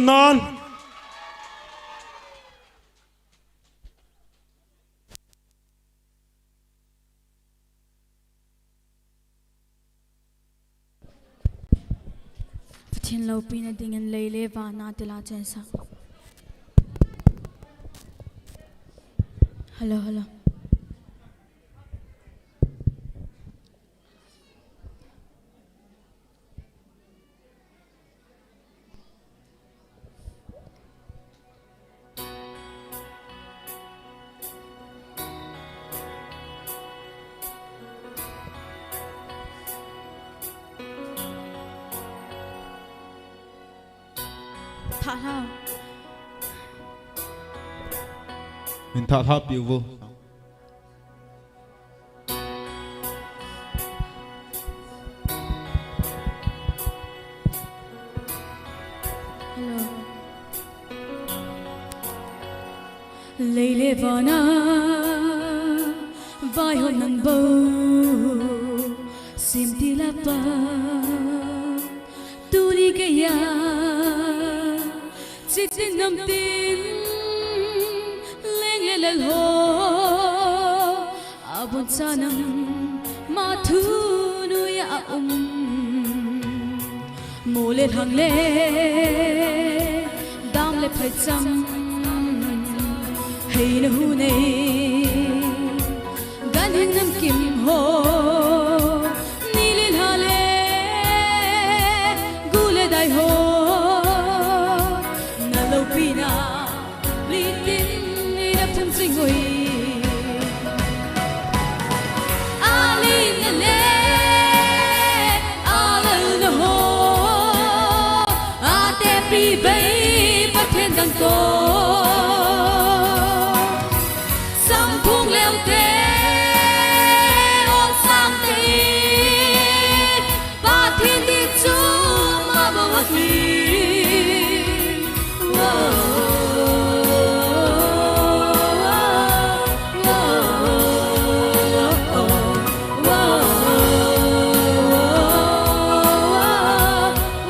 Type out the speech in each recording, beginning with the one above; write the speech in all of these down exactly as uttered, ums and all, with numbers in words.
nan. Pathen loupina dingin lei le van a tila chensah. Hello, hello. Thahla. Min thahla piu vo. Hello. Lei le van a vaihom nang bou simtila pa. Tuni keiya chitin namtin leng le lal ho abon cha nangma thu noiya aum. Mo le lhang le dam le phaicham hei na hu nei. Ganhing namkim ho, ni le lha le gu le dai ho, na loupina litin ina phung jing ui. A lin na le a lal na ho, a tepi bei Pathen dang ko. Samphung leu te, ol sang te, Pathen di chu mama wa hi. Wo, wo, wo, wo,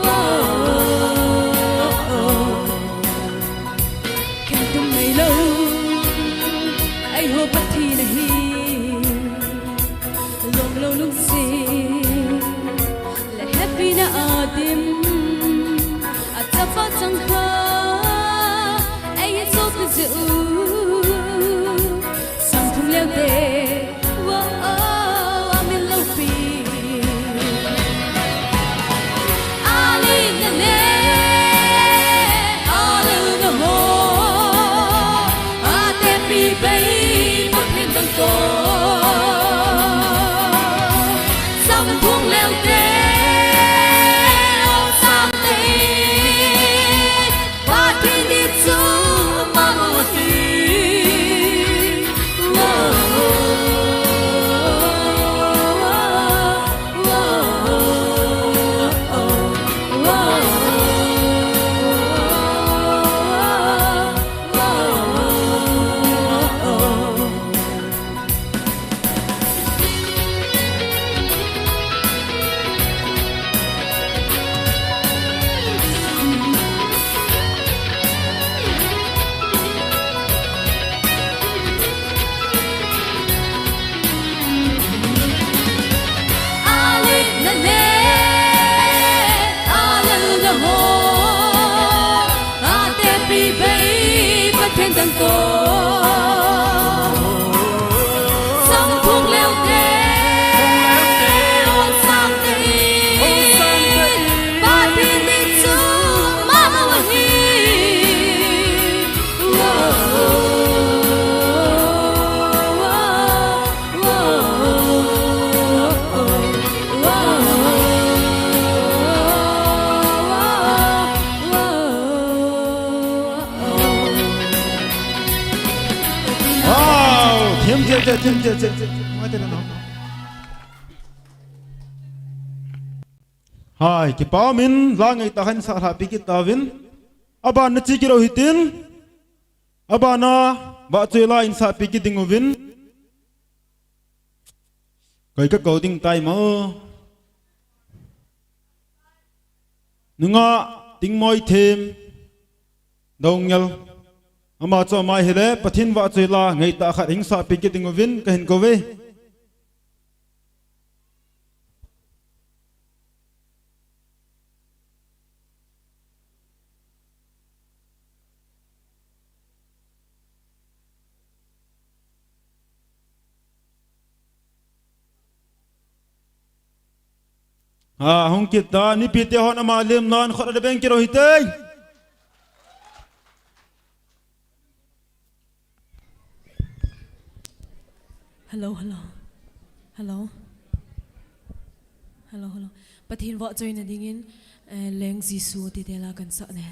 wo. Khen tum nei lou, eiho Pathen ahi. Lom lou lungset le hepina a dim, a chapa changkhat eihin sopi jeh u, samphung leu te. Wo, oh, a min loupi. A lin na le a lal na ho, a tepi bei Pathen dang ko. Samphung leu te, ol sang te, Pathen di chu mama wa hi. Wo, wo, wo, wo, wo. A lin na le a lal na ho, a tepi bei Pathen dang ko. Samphung leu te, ol sang te, Pathen di chu mama wa hi. Wow, thim che che, thim che che. Hai, kipa umin, la ngai tah in sah lhah pi kit tauvin. Aban na chi kit u hitin. Aban a, vahchoi la in sah pi kit ding uvin. Koi ka kou ding tai mo. Nungah Tingmoithem. Dongel. Ama chu ama hile, Pathen vahchoi la, ngeitah khat hing sahpi kit ding uvin, kahin kou ve. Ha, hung kit ta, mipi te hon ama lim nan khut a beng kit u hite. Hello, hello. Hello. Hello, hello. Pathen vahchoina dingin, eh, Leng Jesu titi la kan sah ne.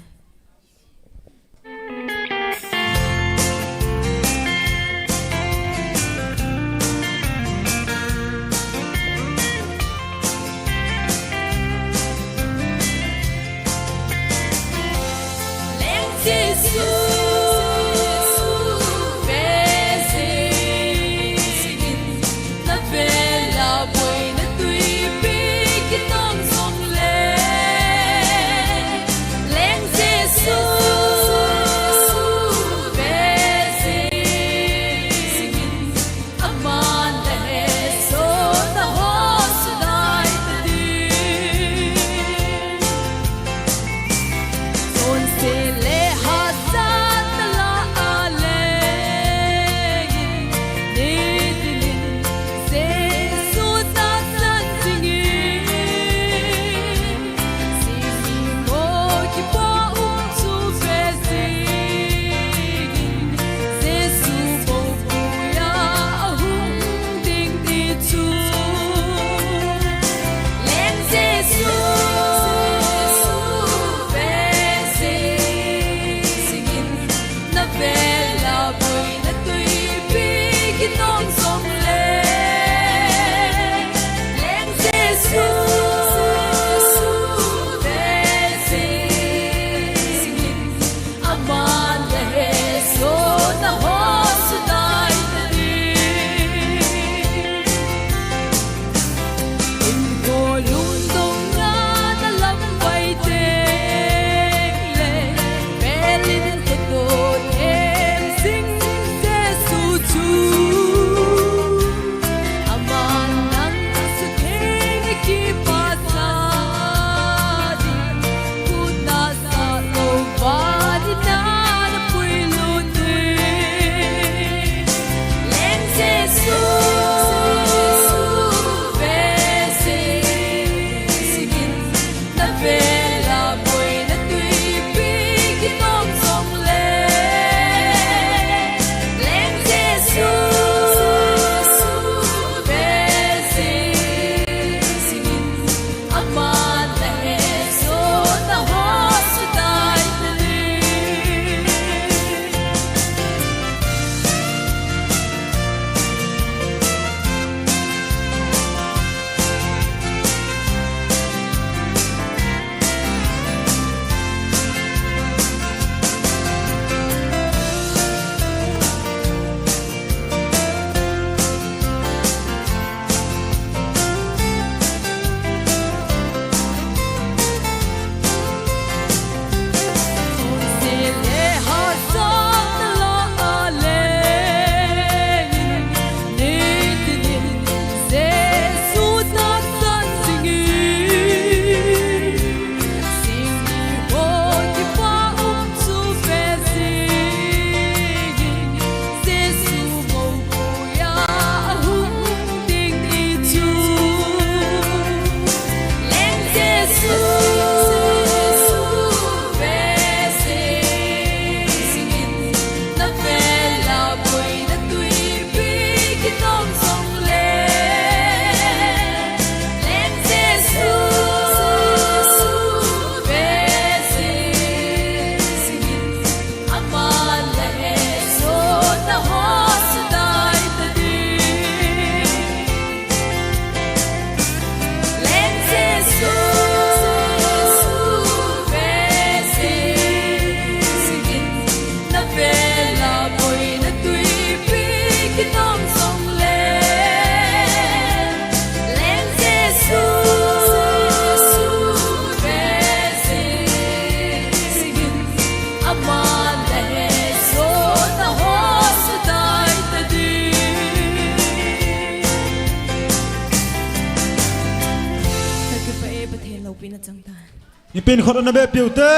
Mipin khut ana beh piu te.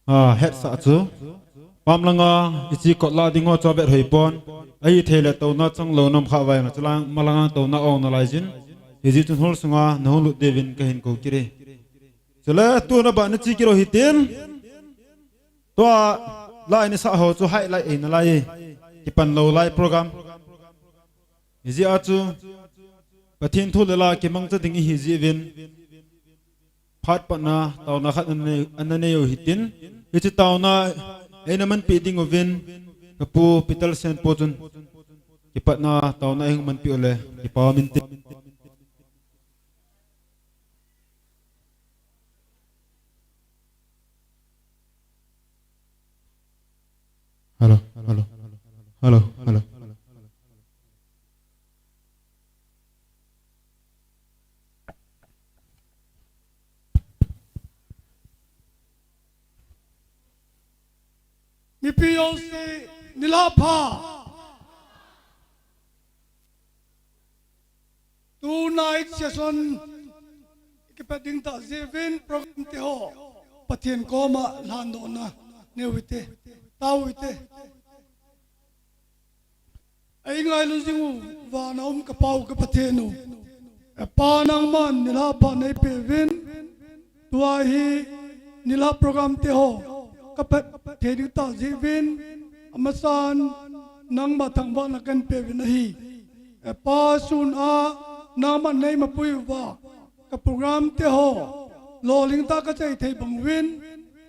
A, hetsah chu. Pam langa, hiche kot la ding ho chu avet hoi pon. Ahithei le touna chang lou nom kha vai na, chulang malanga touna ong nalai jin. Hijeh chun hall sunga nahung lut diuvin kahin kou kit e. Chule tuna ban nache kit u hitin. Tua la ina sa ho chu highlight eina lai. Kipan lou lai program. Hijeh a chu Pathen thu le la kimangcha ding ihi jeh uvin. Phat patna, taona khat ana nei, ana nei u hitin. Hiche taona eina manpi ding uvin. Kapu Peter Senpo chun. Kipatna taona eina manpi u le. Kipa min tin. Hello, hello, hello, hello. Mipi jouse nilhah pha. Tonight session kipat ding tah jeh uvin program te ho Pathen koma lhandohna neiu hite, tao hite. Eingailu jing u vana um ka Pa u ka Pathen u. E Pa, nangman nilhah pha neipeuvin. Tua hi nilhah program te ho kapat thei ding tah jeh uvin, amasan nangma thangvahna kahin peuvin ahi. E Pa, sun a nangman neimapui uva ka program te ho lolhing tah a kachai thei bang uvin,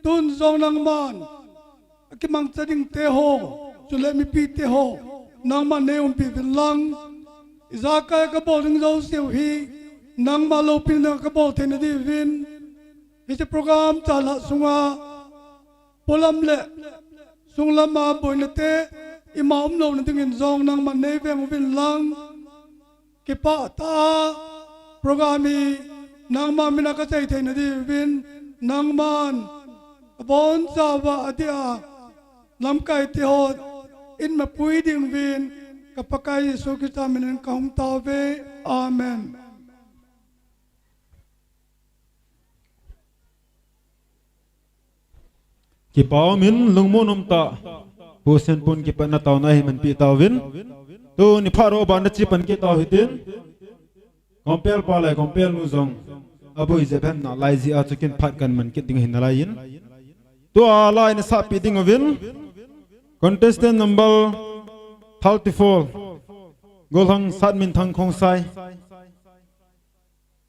tun jong nangman akimangcha ding te ho, chule mipi te ho, nangman neiumpi uvin lang. Ijakai kabol ding jouse u hi nangma loupina dinga kabol theina diuvin. Hiche program chalhah sunga polam le sunglama boina te ima umlouna dingin jong nangman neiveng uvin lang. Kipah tah a program hi nangma mina kachai theina diuvin, nangman abonchauva adeh a lamkai te ho in mapui ding uvin, ka Pakai Jesu Christa minin kahung tao uve. Amen. Kipa umin lungmon um tah. Pu Senpon kipatna taona hi manpi tauvin. Tuni phat ro ban nache pan kit tau hitin. Compel pa le compel nu jong aboi jep hen nalai jeh a chu kin phat kan man kit ding ahi nalai in. Tua la ina sapi ding uvin. Contestant number thirty-four. Golhang Satminthang Khongsai.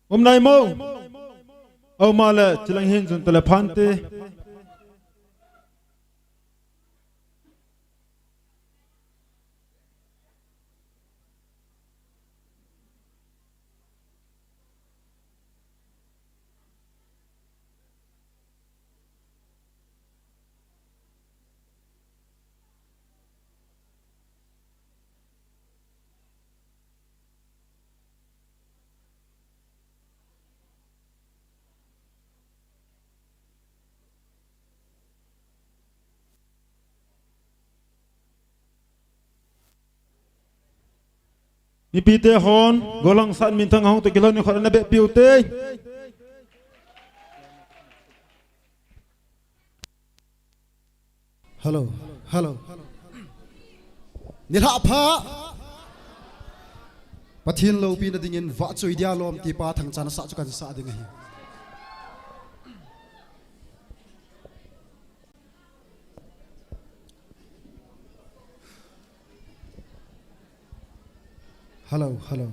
Um nai mo. Aum a le, chilang hin jun tale phante. Mipite hon, Golhang Satminthang ahung toh kilhon in khut ana beh piu te. Hello, hello. Nilhah pha. Pathen loupina dingin vahchoi dia lom ti pa thangchan sa chu kan sa ding ahi. Hello, hello.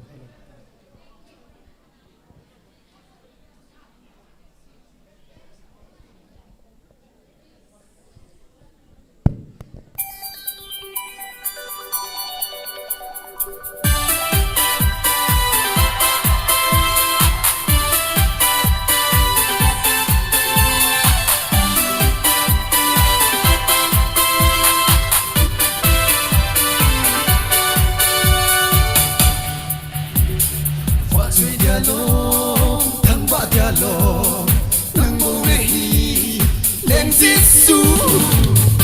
Vahchoi dia lom, thangvah dia lom, nang bou nahi, leng Jesu,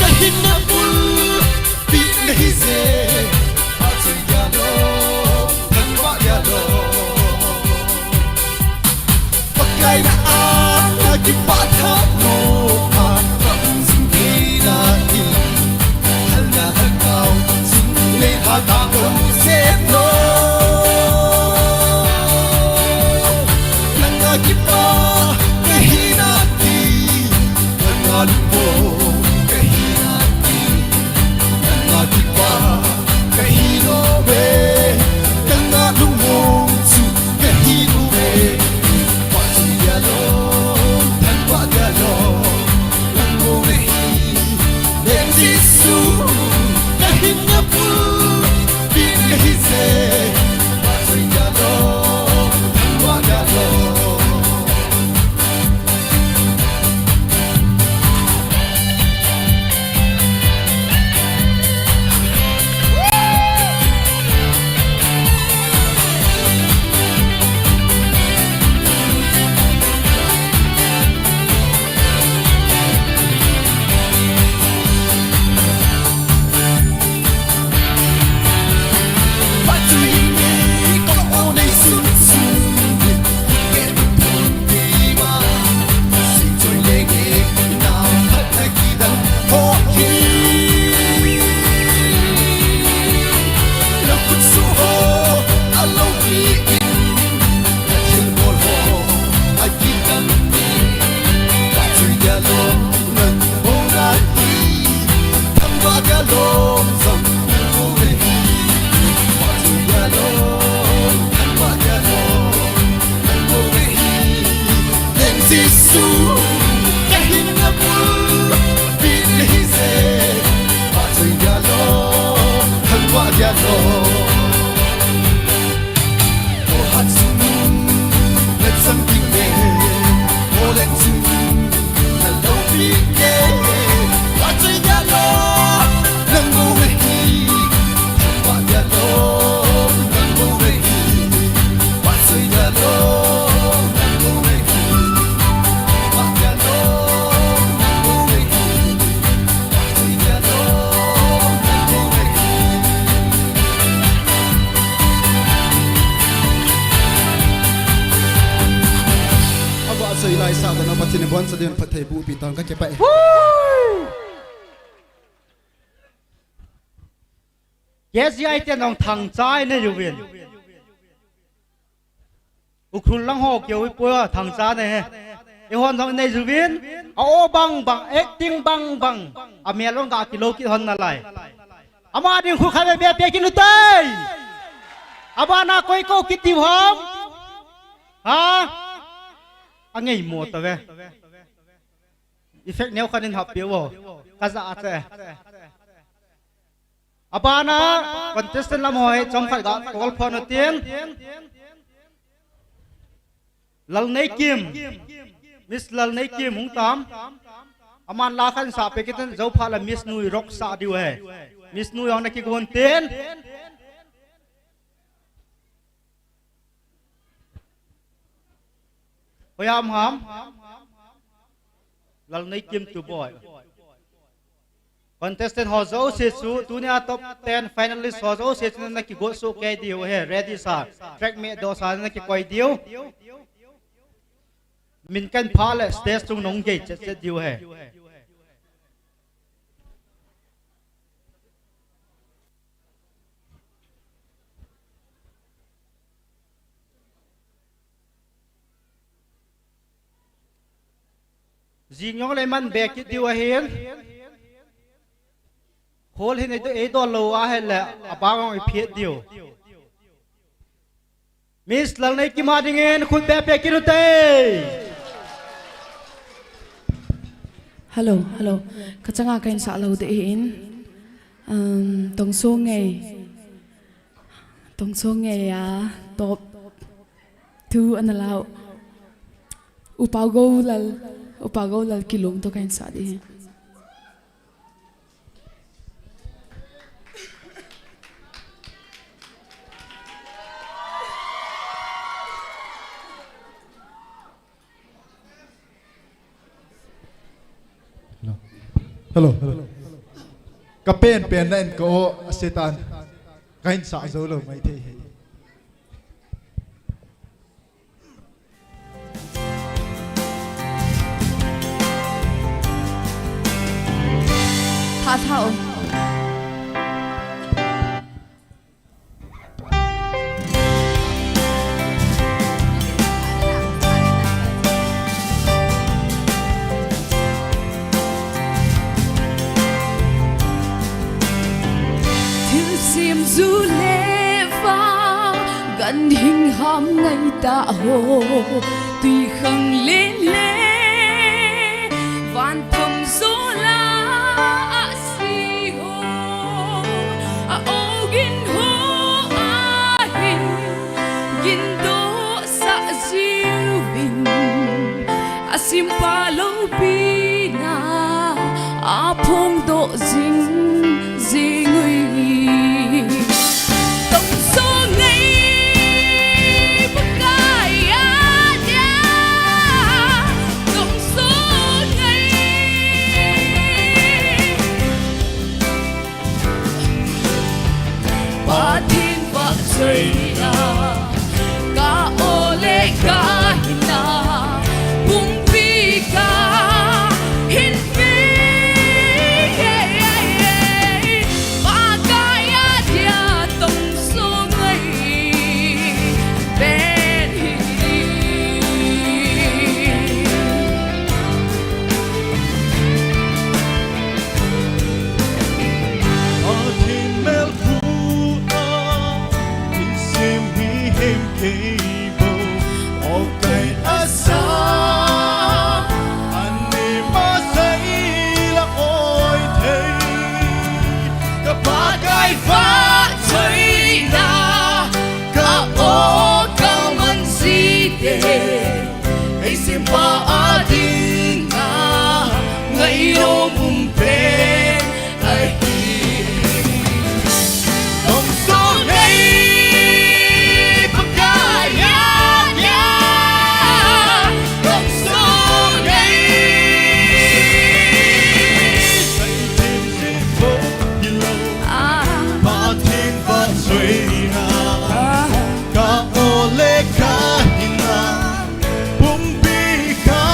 kahinna bulpi nahi je. Vahchoi dia lom, thangvah dia lom. Aba soi lai sa dana Pathen in bon sa din phatthei bu pi tang ka ke pai. K Z I te nong Thangcha nei uvin. Ukhrul lang ho keu i pua Thangcha nei he. I hon jong nei uvin. A o bang bang, acting bang bang. A mel ong ga kilo kit hon nalai. Ama ding khu khat be pe kit u tai. Abana koi ko kiti ham. Ha? A ngei mo ta ve. Effect neo khat in hap peh vo. Ka ja a che. Abana contestant lam ho hi chomkhat ga call phone u tin. Lalneikim. Miss Lalneikim hung tam. Aman la khat in sa pe kit in, jou phat le Miss Nui rock sa diu ahi. Miss Nui hung na kigon tin. Hoiya um ham? Lalneikim tu boi. Contestant ho jouse chu, tunia top ten finalist ho jouse chu na kigot soh kei diu ahi. Ready sa, track meh doh sa na kikoi diu. Min kan pha le stage chung nong gei chet chet diu ahi. Jing jong le man be kit diu ahin. Khol hin ei do, ei do lou ahile, abang jong i phiet diu. Miss Lalneikim a dingin khut be pe kit u te. Hello, hello. Ka changa ka hin sa lou ding ahin. Um, Tongsong ngei. Tongsong ngei a top two ana lau. U Pau Golal, U Pau Golal Kilung to ka hin sa ding ahi. Hello. Hello. Ka pen pen na en ko a setan. Ka hin sa jou lou mai thei hi. Thao. Thilsem ju le va, ganhing ham ngai ta ho, twikhanglen le van thom jo la ahsi ho, a ogin ho ahin gindoh sah jiuvin, a simpa loupina a phongdoh jing jing ui. Tongso ngai Pakai a dia, tongso ngai. Pathen vahchoina, ka o le ka hina, pumpi ka hin pe. Pakai a dia tongso ngai pen hi. Pathen melpu a, i sim hi hem kei bou, o kai asa, ani ma sai la oi thei, ka Pakai vahchoina, ka o ka man jite. Ei simpa a dinga ngainom um pen ahi. Tongso ngai Pakai a dia, tongso ngai. Pathen vahchoina, ka o le ka hina, pumpi ka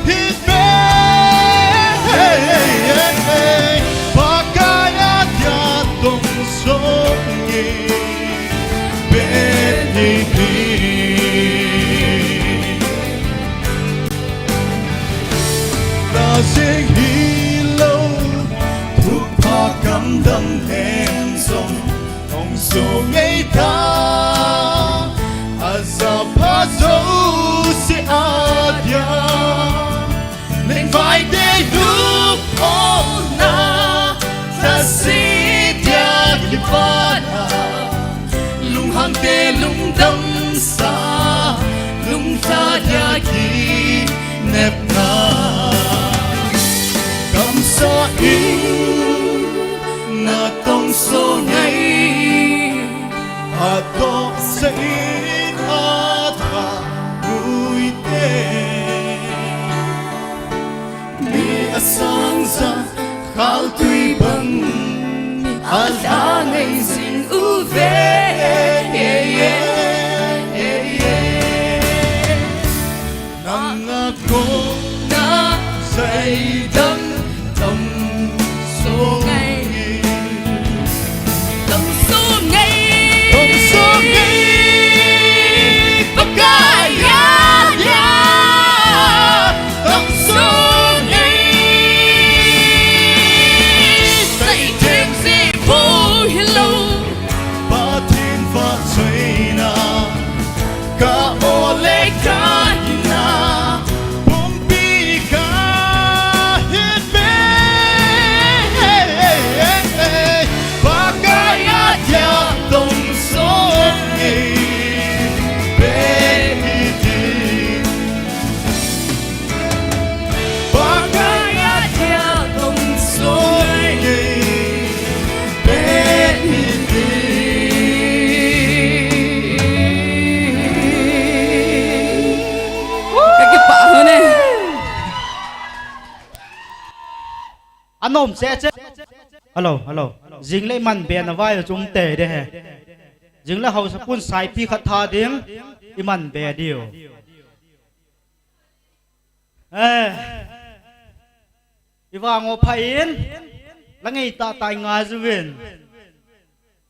hin pe. Pakai a dia tongso ngai pen hi. Ka jing hilou, thupha kamdang hen jong, tongso ngai ta, a ja pha jouse a dia. Lengvai te lungkholna, lhaset dia kipana, lunghang te lungdamsa, lungsa dia kinepna. Kamsa in na tongso ngai, a tongsa in a tha nui te. Mi asang ja khaltui bang, a lha ngai jing uve. Nang a kona seidang tongso ngai. Tongso ngai. Tongso ngai. Pakai a dia. Tongso ngai. Seitheng jeh bou hilou, Pathen vahchoina, ka o le ka hina, pumpi ka hin pe. Pakai a dia tongso ngai pen hi. Pakai a dia tongso ngai pen hi. Ka kipah hon e. Anom che che. Hello, hello. Jingle iman be na vai chung te de he. Jingle haosa pun saipi khat tha ding iman be diu. Eh. I vang o pha in. Langei tah tah i ngai jiuvin.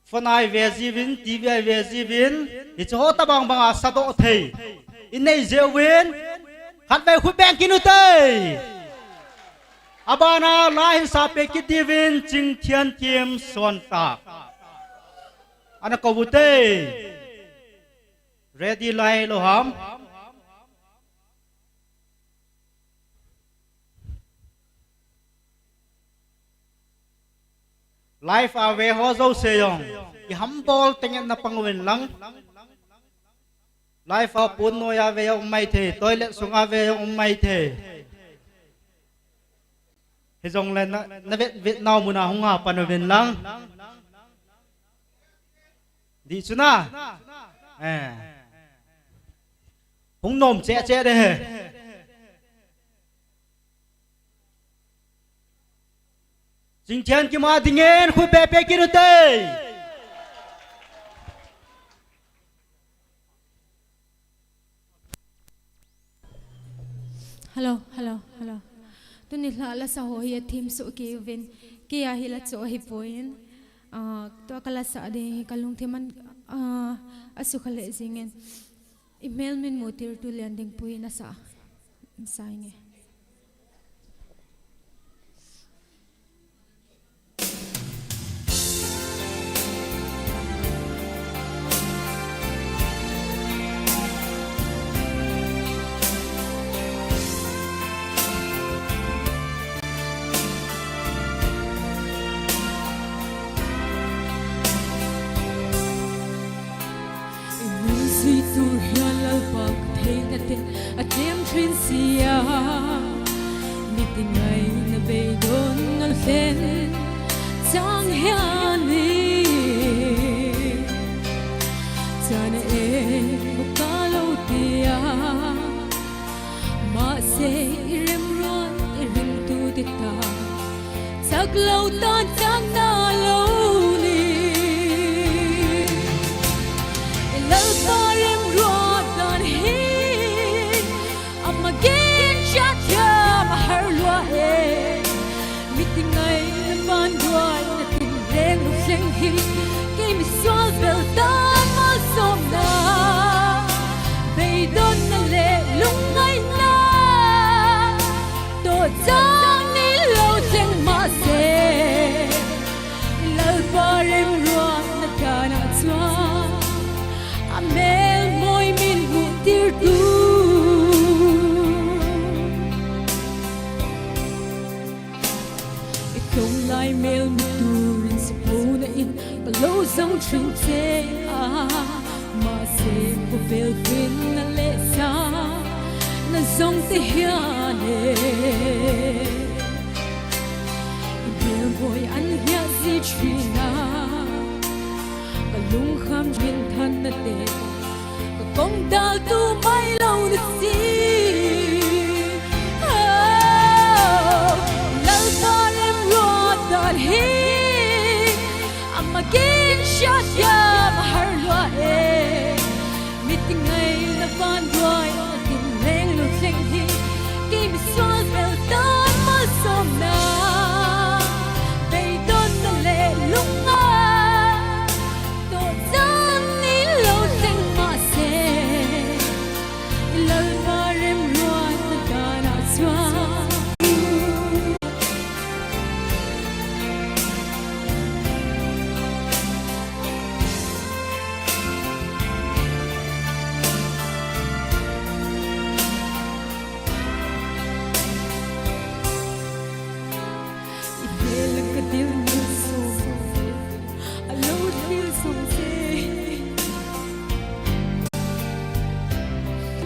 Phone a i ve jiuvin, TV a i ve jiuvin. Hiche ho tabang bang a sadoh thei i nei jeh uvin, khatvei khut beng kit ute. Abana la hin sapeh kit diuvin Chingthiankim Sontah ana kou ute. Ready lai lou ham? Live a ve ho jouse jong, i hambol teng in na pang uvin lang. Live a pon noi a ve jong um maithei, toilet sung a ve jong um maithei. Hijongle na, na vet vet nau mun a hung ha pan uvin lang. Dih chu na. Eh. Hung nom cheh cheh de. Chingthiankim a dingin khut beng peh kit ute. Hello, hello, hello. Tuni lha la sa ho hi a thim soh kei uvin, kei a hi la cho hi poi in. Ah, tua ka la sa ding hi ka lungthim an, ah, a sukha lheh jing in. I hmel min mu tir tu Liandingpui in a sa. Sa inge. I nung sui tur hian Lalpa ka theina te a tlem thin sia. Miti ngaina beidonna lhen chang hian ni. Chana e maka lo tia. Mahse i remruat i ringtu te ta. Chak lo tan chak na lo ni. I Lalpa remruat dan hi. Ama gin chat hiam a har lua e. Miti ngaina vanduaina tin leng luthleng hi. Kei misual bel tan malsawmna. Beidonna le lungngaina. Toh chang ni lo thleng mah se, Lalpa remruatna tana chuan a mel mawi min hmuh tirtu. I tlawm lai mel hmuh turin sipona in ka lo zawng ṭhin che a. Mahse, khawvel finna leh sanna zawng te hian e, i hmel mawi an hiat zi ṭhin a, ka lungkham hminthanna te, ka kawng dal tu mai lo na si. Oh, Lalpa remruat dan hi, ama gin hriat hiam a har lua e. Miti ngaina vanduaina tin leng luthleng hi, kei misual bel tan malsawmna. Beidonna le lungngai, toh chang ni lo thleng mah se, i Lalpa remruatna tana chuan. I hmel ka dil malsawm, a lo thil sawm che.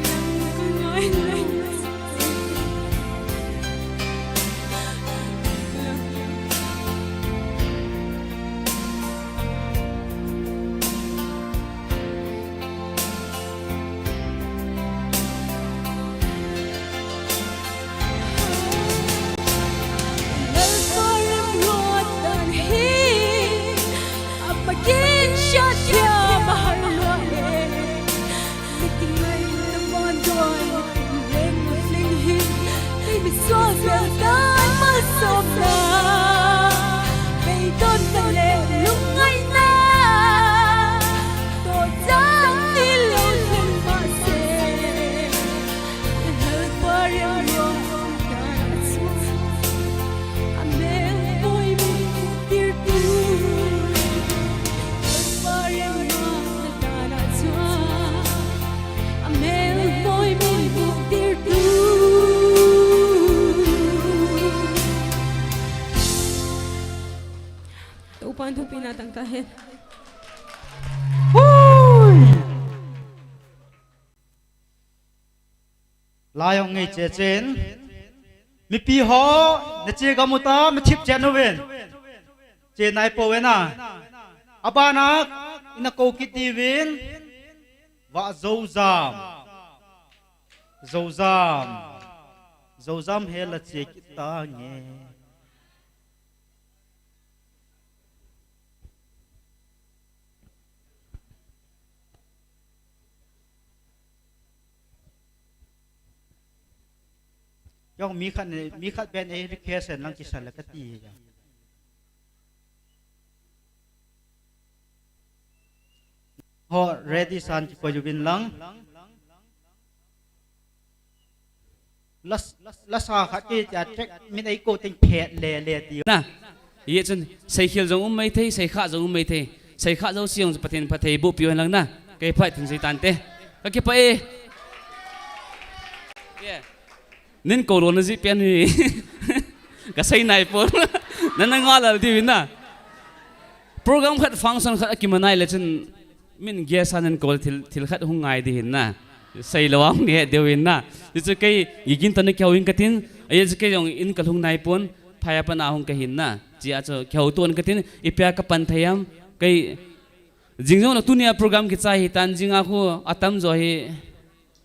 Nang ka ngai ngai. Lalpa remruat dan hi, ama gin hriat hiam a har lua e. Miti ngaina vanduaina tin leng luthleng hi, kei misual bel tan malsawmna. Pi na tang ta hen. Hui! Lai jong ngei che chen. Mipi ho, na che gam u ta, na thip chen uvin. Che nai pou ve na. Abana, ina kou kit diuvin. Vah Zojam. Zojam. Zojam he la che kit ta nge. Jong mi khat ne, mi khat ben ei request hen lang kisa le kati hi jong. Ho, ready san kikoi uvin lang. Las, lasa khat kiti a track min ei kou teng phet le le ti. Na. Ye chun, seikhel jong um mai thei, seikha jong um mai thei. Seikha jouse jong Pathen phatthei boh piu hen lang na. Kei phat thing sei tante. Ka kipah e. Yeah. Nin kou lou na ji pen hi. Ka sei nai pon. Na na ngal lal diuvin na. Program khat, function khat akimanai le chun min guest a nin kou thil, thil khat hung ngai di hin na. Sei lou a hung ni he diu hin na. Ti chu kei gigin tana kihou in katin. Ahi chu kei jong in ka lhung nai pon. Phai a pana hung ka hin na. Chia chu kihou ton katin. Ipia ka pan thei am. Kei jing jong na tunia program kichai hi tan jing a khu atam jo hi.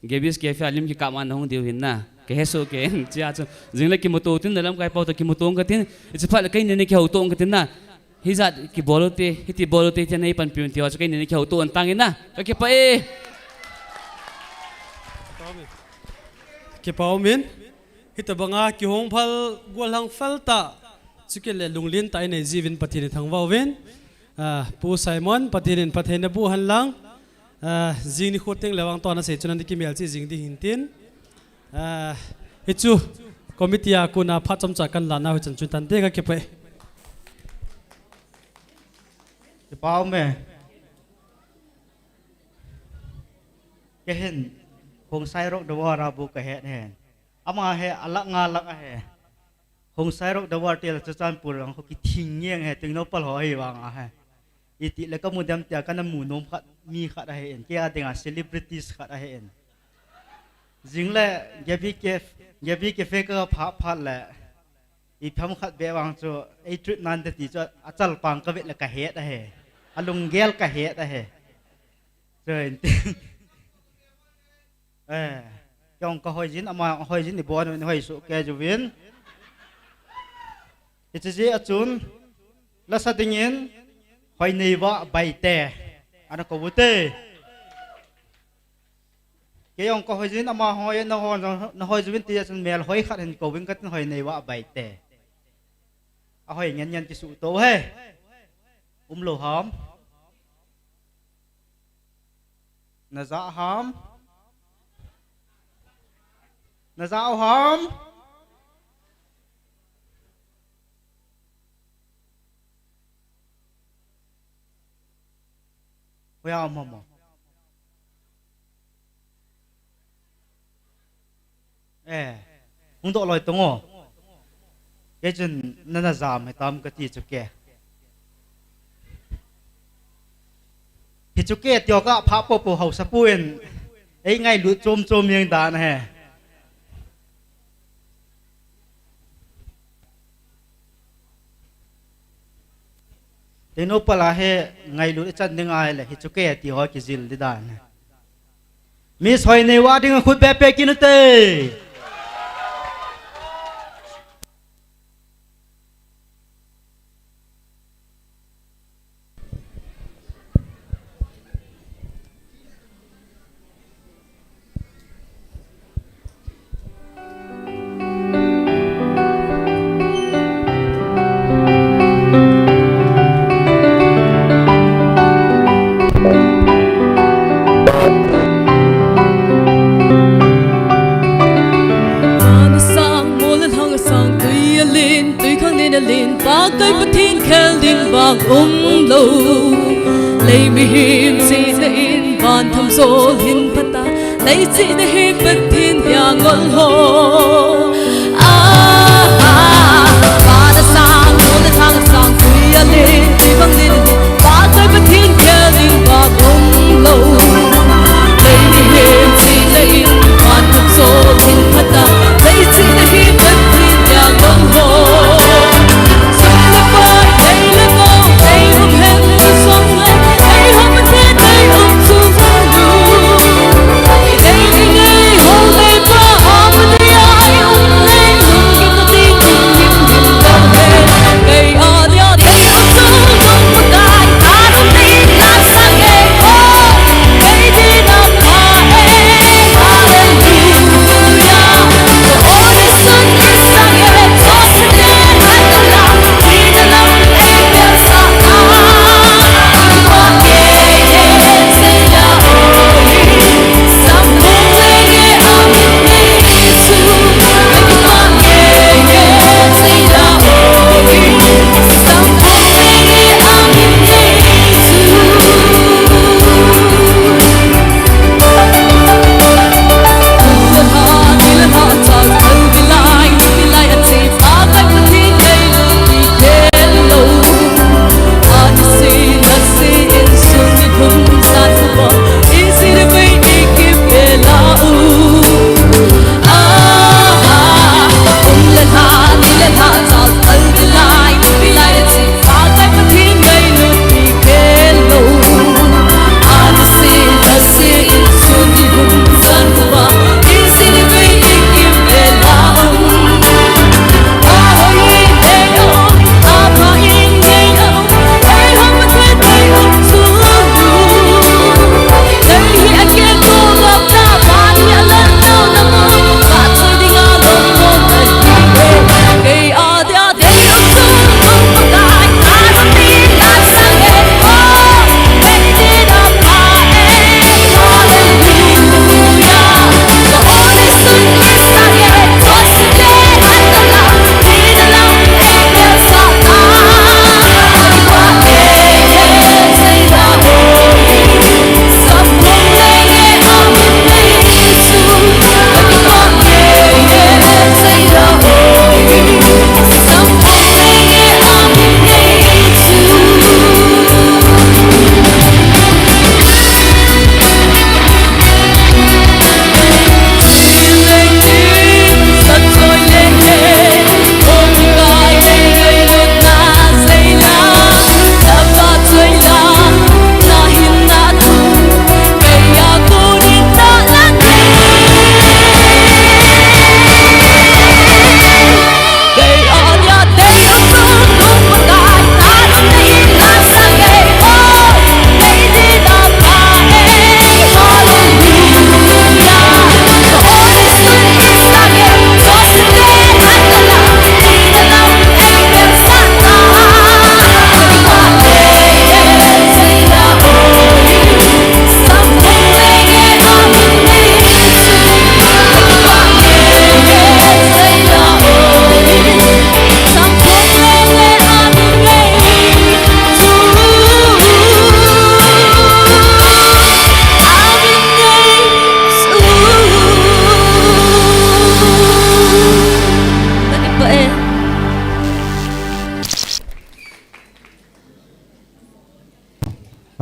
Gaby's Cafe a lim kikap a na hung diu hin na. Ka he soh kei in, chia chu. Jing le kimuto tin, na lamkai pau to kimuto katin. Hiche phat le kei ni ni kihouto katin na. Hijat kibol u te, hiti bol u te, tia nei panpi un ti ho chu kei ni ni kihouto tang in na. Ka kipah e. Kipah um in. Hitabanga kihong phal, gual hang phal ta. Chukit le lunglen ta inei jiuvin Pathen i thangvah uvin. Ah, Pu Simon, Pathen in phatthei naboh hen lang. Ah, jing nikho teng le vang to ana sei chun ana kimelchih jing ding hin tin. Ah, hichu committee a kona phat chomcha kan la nau hi chan chun tante ka kipah e. Kipah um e. Kei hin, Khongsai Rock the War a bu ka het hen. Ama hi, a lakh nga lang ahi. Khongsai Rock the War ti le Churachandpur lang khu kithing ngeng ahi, Tengnoupal ho ahi vang ahi. Iti le ka mu dem tia ka na mu nom khat, mi khat ahi in. Kei a dinga celebrities khat ahi in. Jing le, Gaby Caf-, Gaby Cafe ka pha phat le. Ipi ham khat be vang chu, ei treat nante ti chu, a chalpang ka vet le ka het ahi. A lunggel ka het ahi. Chu in ti. Eh, kei jong ka hoi jin, ama hoi jin, i bon in hoi soh kei juvin. Hiche jeh a chun, lasa dingin, Hoineiva Baite. Ana kou ute. Kei jong ka hoi jin, ama hoi, na hoi, na hoi juvin ti a chun mel hoi khat hin kouvin katin Hoineiva Baite. A hoi ngen ngen kisuh to he. Um lou ham. Na ja ham? Na ja u ham? Hoiya um ham mo? Eh, hung doh loi tong o. Kei chun nana jam hitam kati chu ke. Hichu ke tio ka pha popo hausa pu in. Ei ngailut chom chom jeng dan ahi. Tengnoupal a hi ngailut i chan ding ahile, hichu ke ti ho kijil di dan. Miss Hoineiva ding khut beh peh kit ute. Ana sang, mol le lhang a sang, tui a len, tui khang len a len, Pakai Pathen khel ding vang um lou. Lei mihem sina in, van tham jol hin phat a, lei chihna hi Pathen dia ngol ho. Ah, ah, van a sang, mol le lhang a sang, tui a len, tui khang len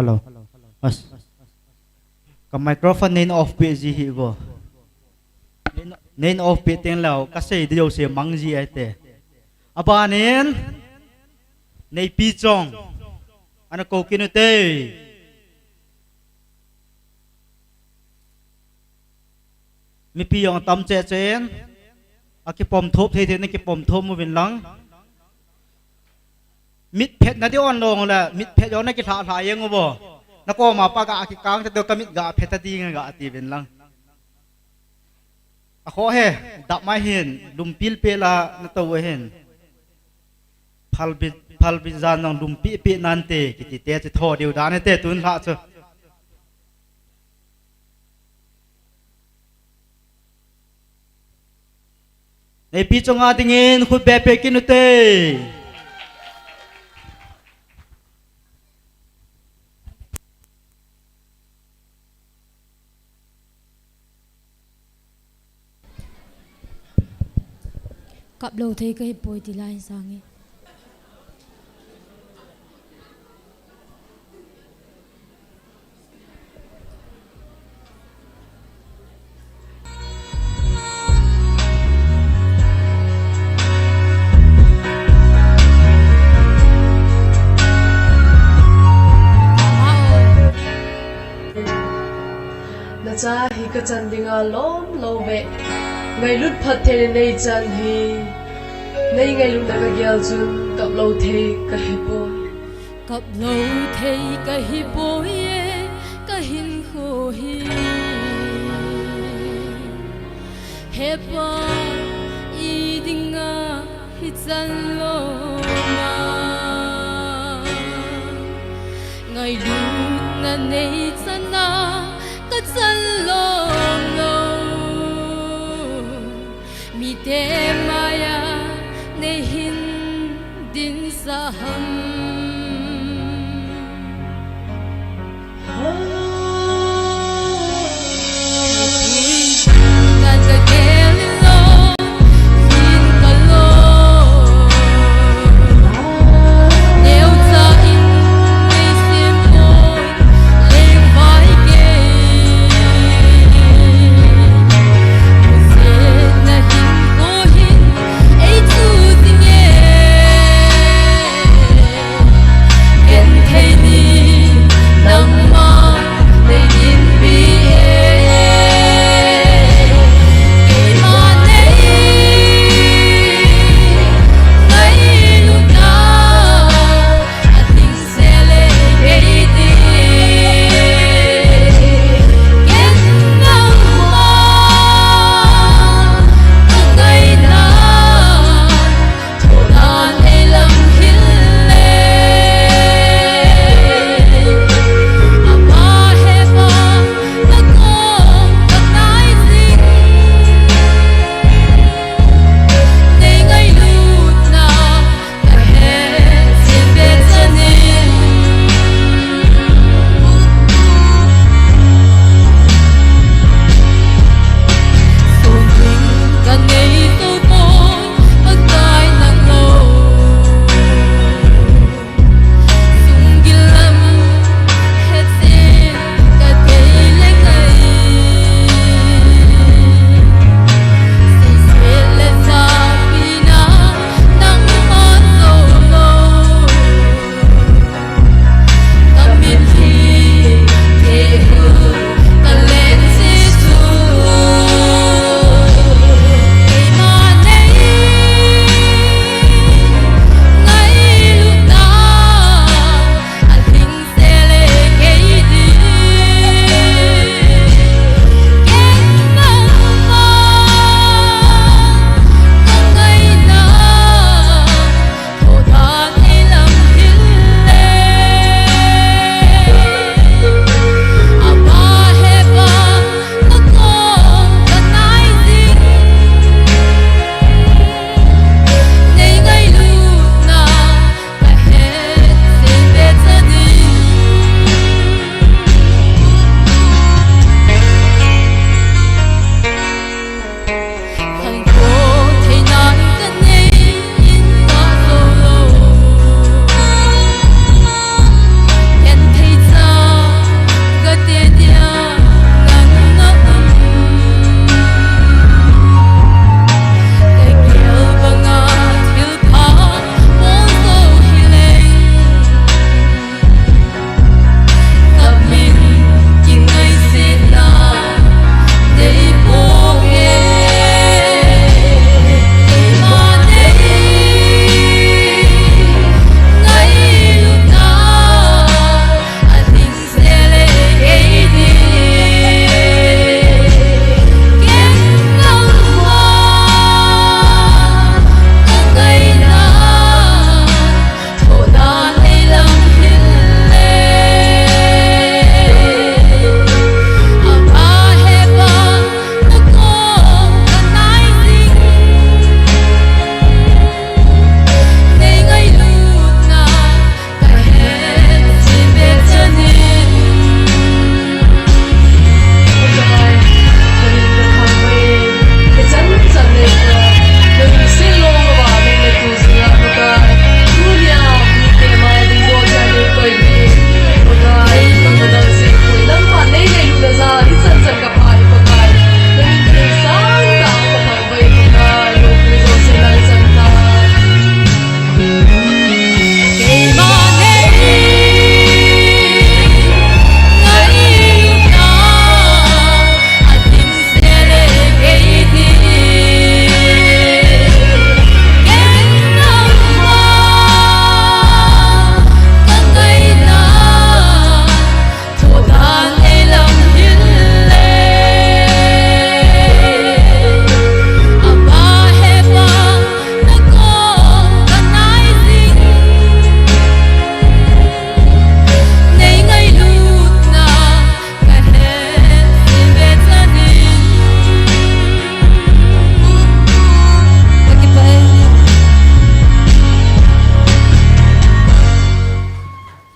Hello. As. Ka microphone neina off peh ji hih vo. Neina, neina off peh teng leh kasei ding jouse mang ji ahi te. Aban in, Neipi Chong, ana kou kit u te. Mipi jong atam cheh cheh in, akipom thop thei thei in akipom thop uvin lang. Mitphet na ding on long le, mitphet jong na kilha lha jeng uvo. Na koma pat ga kikang ta ding, ka mit ga phet ta ding ga ti uvin lang. Akhoh e, dap mai hin, lum pil pil a na tou u hin. Phalbi, phalbi jan jong lum pil pil nante, kiti te chu tho diu dan te tun lha chu. Neipi Chong a dingin khut beh peh kit u te. Kap lou thei ka hi poi ti lai sang e. Na cha hi ka chan dinga lom lou ve. Ngailut phat thei nei chan hi. Nei ngailutna ka gel chun kap lou thei ka hi poi. Kap lou thei ka hi poi e, ka hinkho hi. He Pa, i dinga hi chan lom a. Ngailutna nei chan a ka chan lom lou. Mite maiya nei hin dinsah ham.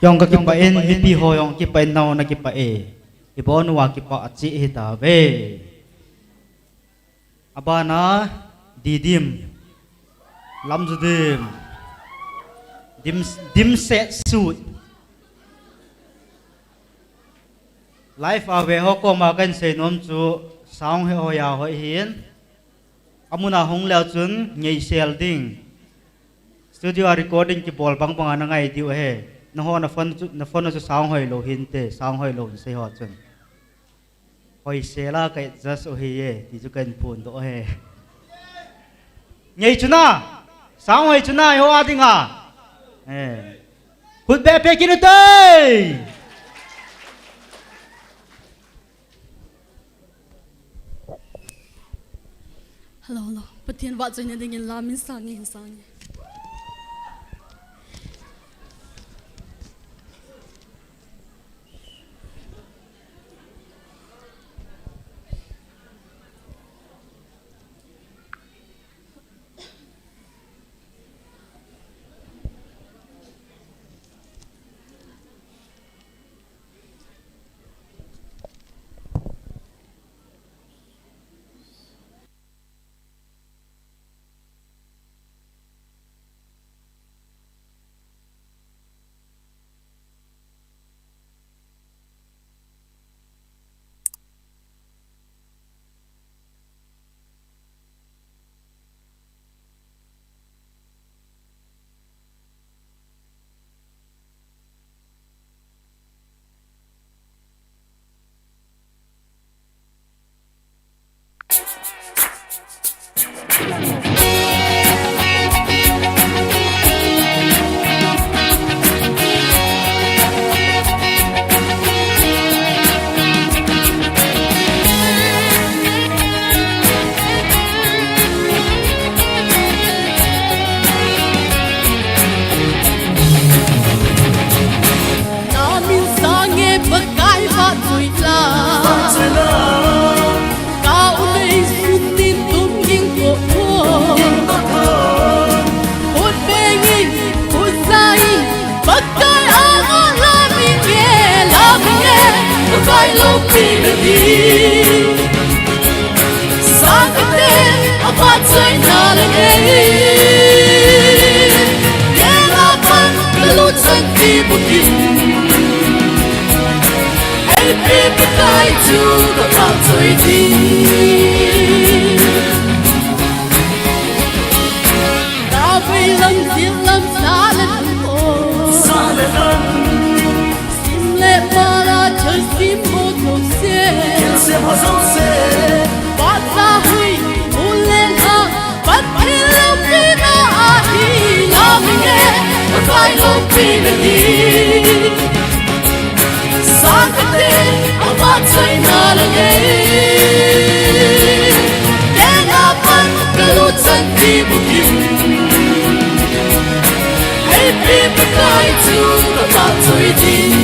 Jong kakipah in, mipi ho jong kipah in, nao na kipah e. Ibon uva kipah a chih hitauve. Abana, Didim. Lamjudim. Dim, Dimset Sut. Live a ve ho koma kahin seinom chu sound hi hoiya hoi hin. Amuna hung leu chun ngeisel ding. Studio a recording kibol bang banga nangai diu ahi. Naho na phone chu, na phone chu sound hoilou hinte, sound hoilou hin sei ho chun. Hoisel a ka adjust u ahiye, ti chu kahin phondoh ahi. Ngei chuna, sound hoi chuna, eiho a dinga. Eh. Khut beh peh kit ute. Hello, hello. Pathen vahchoina dingin la min sang nge, hin sang nge. Na min sang nge Pakai vahchoi la. Vahchoi la. Ka um ei sun tin tum ging ko tho. Tum ging ko tho. Khut beng in, khut sa in, Pakai a, a la min nge, la min nge, Pakai loupina ding. Sangkhat in avahchoina la nge. Kei a pat kalut chan ti bukim. Eipe Pakai chu kavahchoi ding. Kavei lam, til lam, sa le lam o. Sa le lam. Sim le para, thilsem ho jouse. Thilsem ho jouse. Vahsa hui, mun le lhang, Pathen loupina ahi, la min nge, Pakai loupina ding. Sangkhat in avahchoina la nge. Kei a pat kalut chan ti bukim. Eipe Pakai chu kavahchoi ding.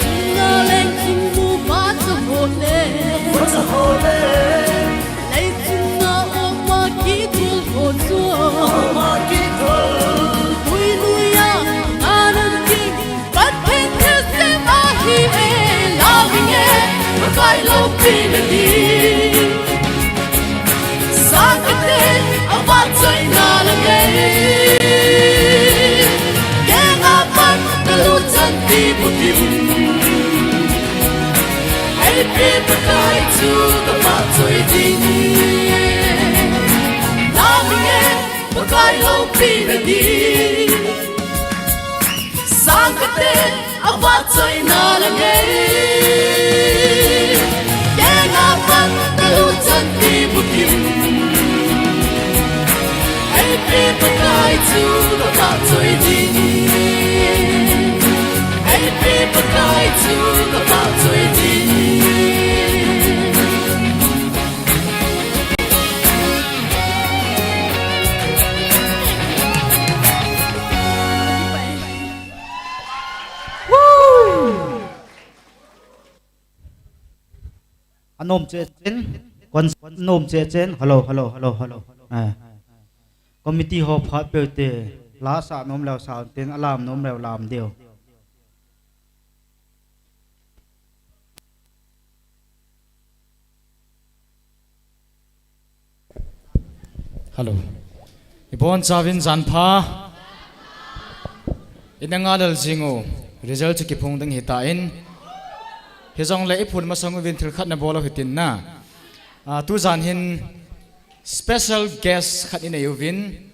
Chunga leng chunga vahsa ho le. Vahsa ho le. Leichunga oma kithol ho chu. Oma kithol. Lui lui a, anam ki, Pathen thilsem ahi e, la min nge, Pakai loupina ding. Sangkhat in avahchoina la nge. Kei a pat kalut chan ti bukim. Eipe Pakai chu kavahchoi ding. La min nge, Pakai loupina ding. Sangkhat in avahchoina la nge. Kei a pat kalut chan ti bukim. Eipe Pakai chu kavahchoi ding. Anom che chen, kon nom che chen, hello, hello, hello, hello. Eh. Committee ho phat peh te, la sa nom leu sa tin, alam nom leu lam diu. Hello. Ibon chauvin janpha. Ina nga lel jing u. Result chu kiphong ding hitan. Hijongle iphun masang uvin thil khat nabol u hitin na. Ah, tujan hin special guest khat inei uvin.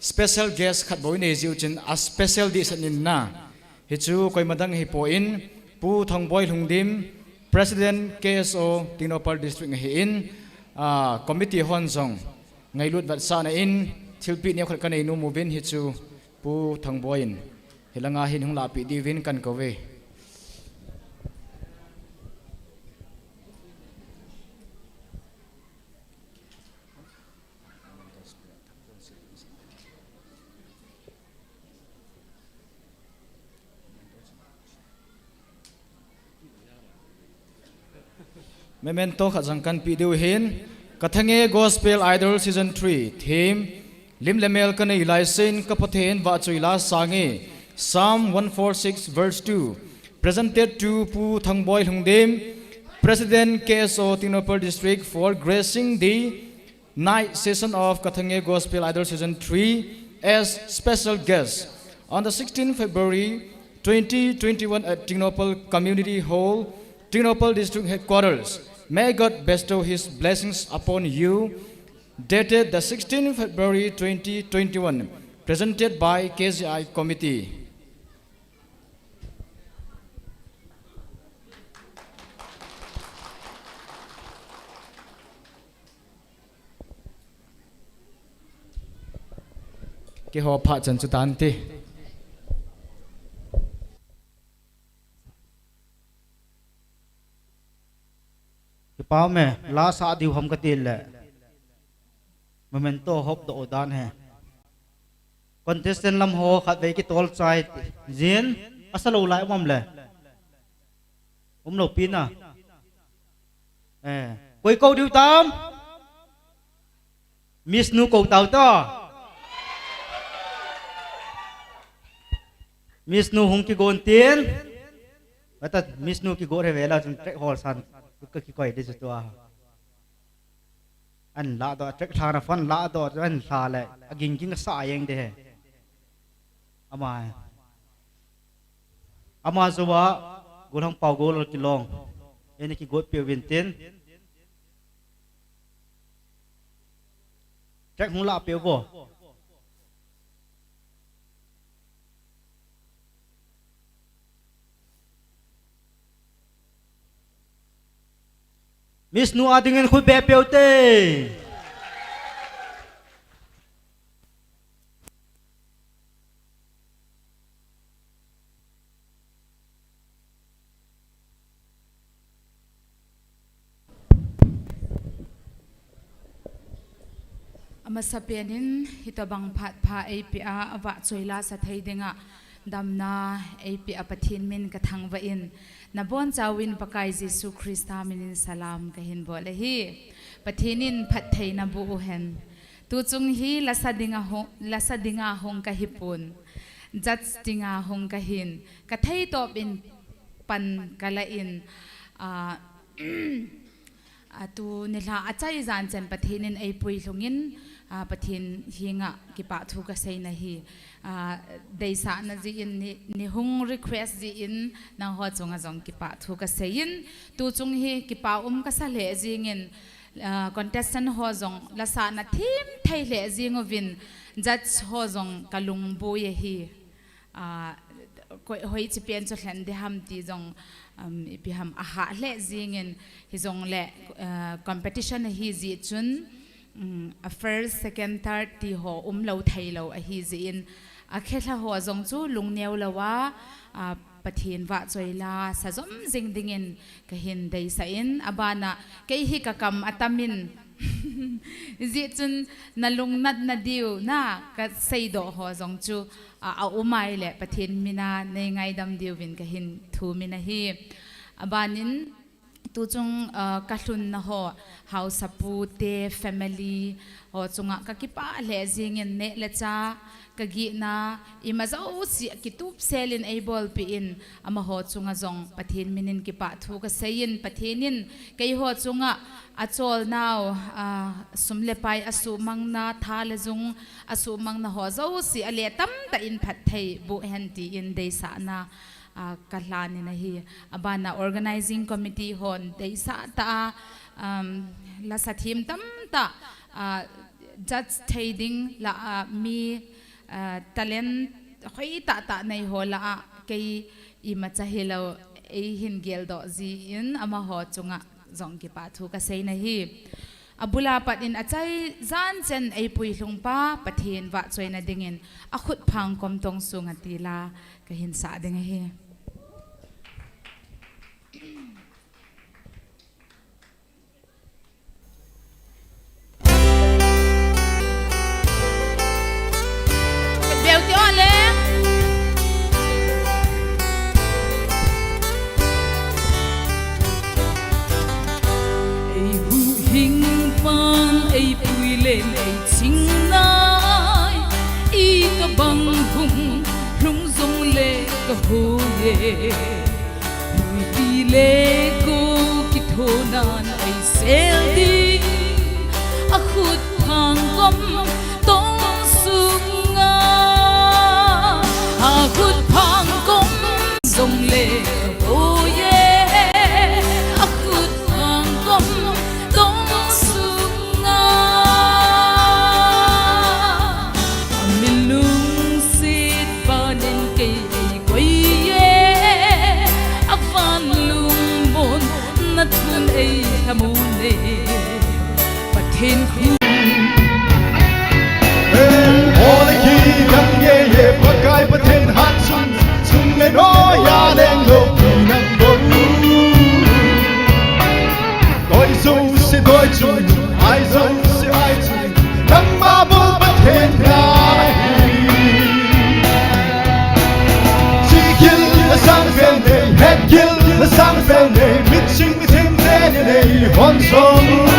Special guest khat bou inei jiu chin a special dihset in na. Hichu koima dang hipon, Pu Thangboi Lhungdim, President K S O Tengnoupal District ahin, ah, committee hon jong ngailut vetsahna in, thilpeh neokhat kanei nom uvin hichu Pu Thangboi in hilanga hin hung lahpeh diuvin kakou ve. Memento khat jong kapeh diu ahin, Kathenge Gospel Idol Season three, theme, Lim le mel kanei laisen ka Pathen vahchoi la sange, Psalm one four six verse two, presented to Pu Thangboi Lhungdim, President K S O Tengnoupal District for gracing the night session of Kathenge Gospel Idol Season three as special guest on the sixteenth February twenty twenty-one at Tengnoupal Community Hall, Tengnoupal District Headquarters. May God bestow His blessings upon you. Dated the sixteenth February twenty twenty-one. Presented by K G I Committee. Kihou phat chan chu tante. Kipa me, la sa diu ham kati le. Memento hop doh dan he. Contestant lam ho khatvei kitol chai jin, asa lou lai um am le. Umlou pi na. Eh, koi kou diu tam? Miss nu kou tau to. Miss nu hung kigon tin. Bata Miss nu kigon he vela chun track hall san. Ka kikoi di chu tua. An la doh, track lhana fan la doh, an lha le, a ging ging sa yeng de he. Ama, ama joa, Golhang Pau Gol Kilong. Eni kigot peh uvin tin. Track hung la peh uvo. Miss nu a dingin khut beh peh ute. Amasapen in hitobang phat pha eipeh a, avahchoi la sa thei dinga damna eipeh a Pathen min kathangvah in, nabonchauvin Pakai Jesu Christa minin salam kahin bol ahi. Pathen in phattheina boh uhen. Tuchung hi lasa dinga hung, lasa dinga hung kahipon. Judge dinga hung kahin. Kathei tobang pan kala in, ah, Atu nilhah achai jan chen Pathen in eipui lhungin, ah, Pathen henga kipa thu kasei nahi. Ah, deisahna jeh in ni, nei hung request jeh in nangho chunga jong kipa thu kasei in, tuchung hi kipa um kasa lheh jingin, ah, contestant ho jong lasahna thim thei lheh jing uvin judge ho jong kalung boi ahi. Ah, koi, hoiche pen chu lhen ding ham ti jong, um, ipi ham ahah lheh jingin hijongle, ah, competition ahi jeh chun, um, a first, second, third ti ho umlou theilou ahi jeh in akhelha ho jong chu lungneo louva, ah, Pathen vahchoi la sa jom jing dingin kahin deisah in, abana kei hi kakam atamin, hijeh chun nalungnatna diu na kaseidoh ho jong chu a, aum ahile Pathen mina neingaidam diuvin kahin thumin ahi. Abanin, tuchung, ah, kalhunna ho, haosapu te, family ho chunga kakipah lheh jingin, neh le chah, kagihna, ima jouse kitupselin eibolpeh in, amaho chunga jong Pathen minin kipah thu kaseiyin, Pathen in keiho chunga acholnau, ah, sum le pai asuhmangna, tha le jung asuhmangna ho jouse aleh tamtah in phatthei boh hen tin deisahna, ah, kalhanin ahi. Abana organizing committee hon deisah tah a, um, lasa them tamtah, ah, judge thei ding lah a mi, ah, talent hoi tahtah neiho lah a kei imacha hilou eihin geldoh jin amaho chunga jong kipah thu kaseina ahi. Abula pat in achai jan chen eipui lhungpa Pathen vahchoina dingin akhutphang kom tong sunga tila kahin sah ding ahi. Eihuhhing pan eipui len eiching nai, itobang hung lhung jongle kahoi e. Huipi le go kithonan eisel ding, akhutphang kom tong sunga, akhutphang kom jongle kahoi e, akhutphang kom tong sunga. Min lungset panin kei eikoi e, avan lungmonna thun eilhamon e, Pathen khu. Ole kidang ye ye, Pakai Pathen hatchungnung le noiya lenglou pi nang bou. Doi jouse doi chun, ai jouse ai chun, nangma bou Pathen ahi. Chigil asang pen nei, hetgil asang pen nei, mitching mitheng teni neihon jong.